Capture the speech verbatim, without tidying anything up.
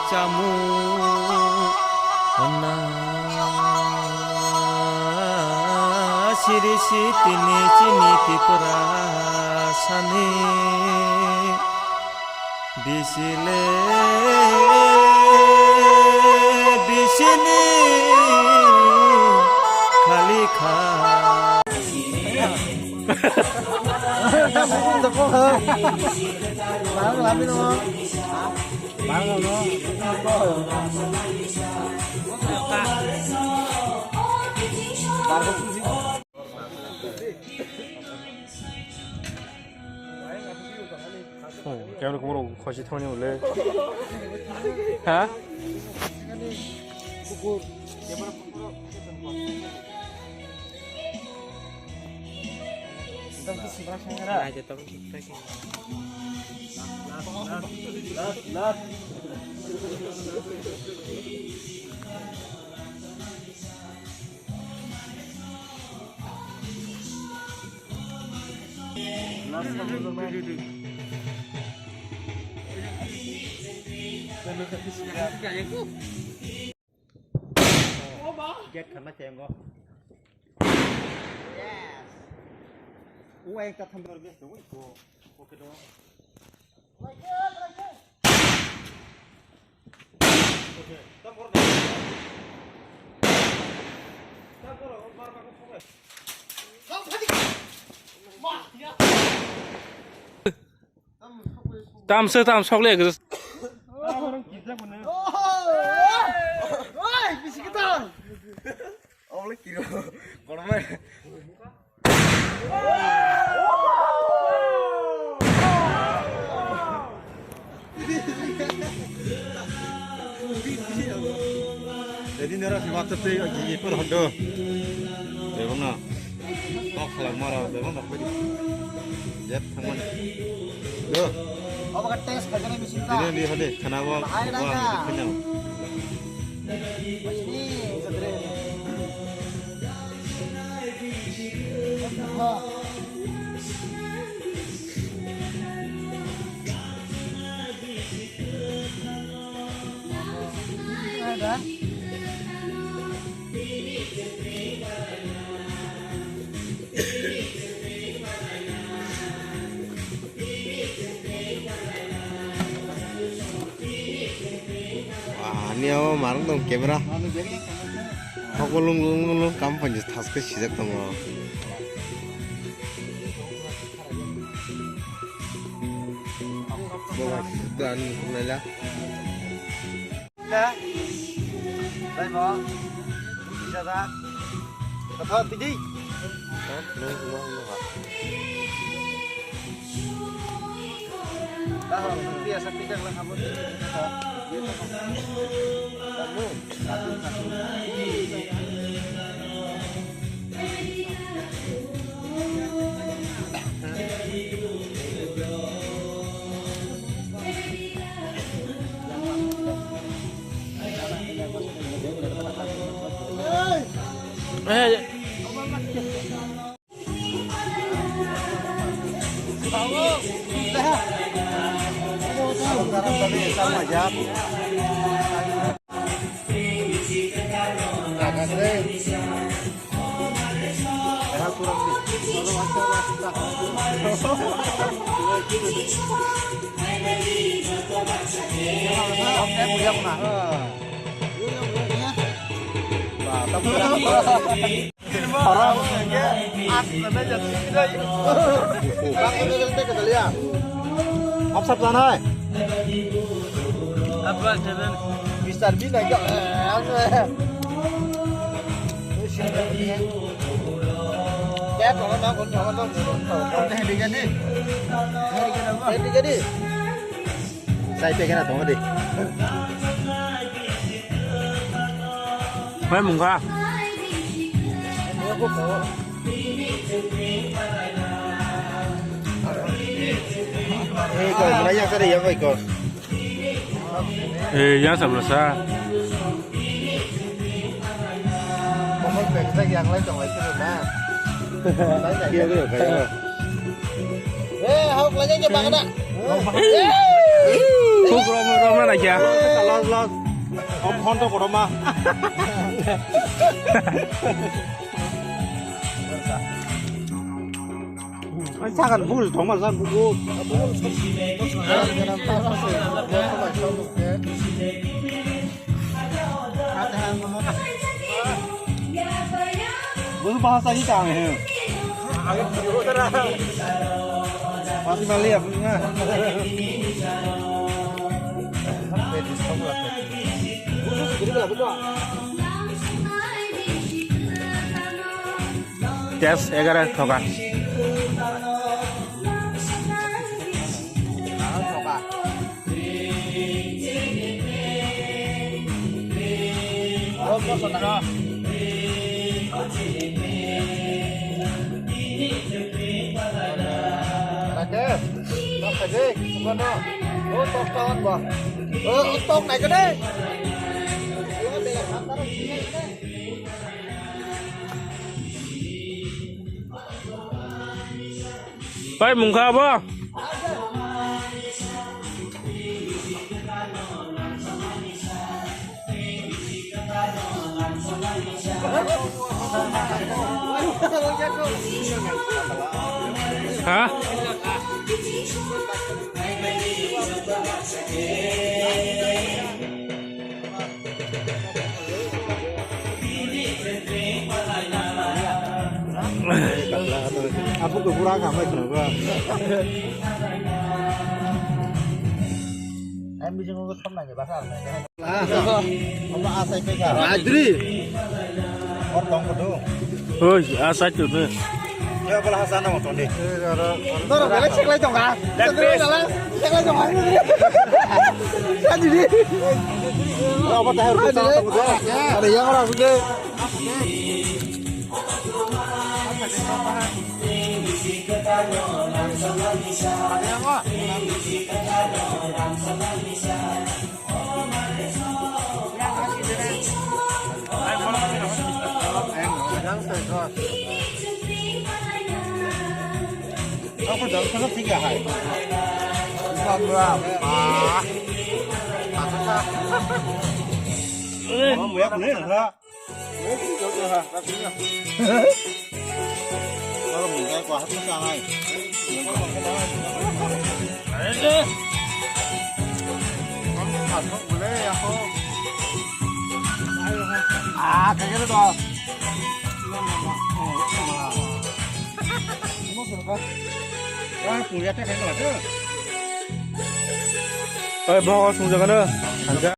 Chamung honna siri sitini chini Tripura sani bisile bisini khali kha. Camera kumaro khosi thangni ule. Ha? Gate khanma chengo. Yes. Uwa ekta tham dor be. Ko, ko ke do. Tam se tam sok le. Oi, bisi kita. Awle kiro. Korma. Jadi nero si waktu tu gigi pun hodo. Bebona. Kok salam mara bebona pedi. Jep thangan. Yo. Obo ka test khaijana machine ta. Dini di hade khana wa. Bahai wa nangka. Khana. Machine sadre. Ani abo marang tong camera. Hok lung lung lung lung kam panji thaske sijak tongo. Bo bai dan laila. Bai bo. Bisa da. Kata tidi. Sap sap sana hai. Apa jalan? Mister Bean aja. Kaya kalau mau kau jangan dong. Kau dah digani. Digani. Sai pekena tongo de. Bai mungkha. Eh, ko, mula yang sada ya, ko. Eh, yang sebelah sa. Pokok bengsa yang lain dong, itu na. Iya, iya, iya. Eh, hau kelanya aja bang ada. Kuk rom rom na kya? Last, o phone to kotorma. Ai, sagan bul thongma san bul. Bul bahasa kita ang he. Mati mali ya punya. Test egara thoka. Rakesh, tok khaidi, bukan no. Oh, tok tok ba. Oh, tok naikha de. Pai mungkha bo. Ha? Apo ke pura kamai khna ba. Em bijing ko thom nang ba sa. Omo asai pe ka. Adri. Or tong ko do. Oi, asai tu ne. Ya bala hasan mo tong de. Toro bela check lai tong ka. Check lai tong ka. Check lai tong ka. Sa di di. Omo tahir ko sa. Are yang ora ko de. Aku dah sana tiga hari. Bukan berapa? Mau banyak nih, enggak? Ah, kagak ada. Ah, punya teh kagak ada. Eh, bawa langsung jangan deh.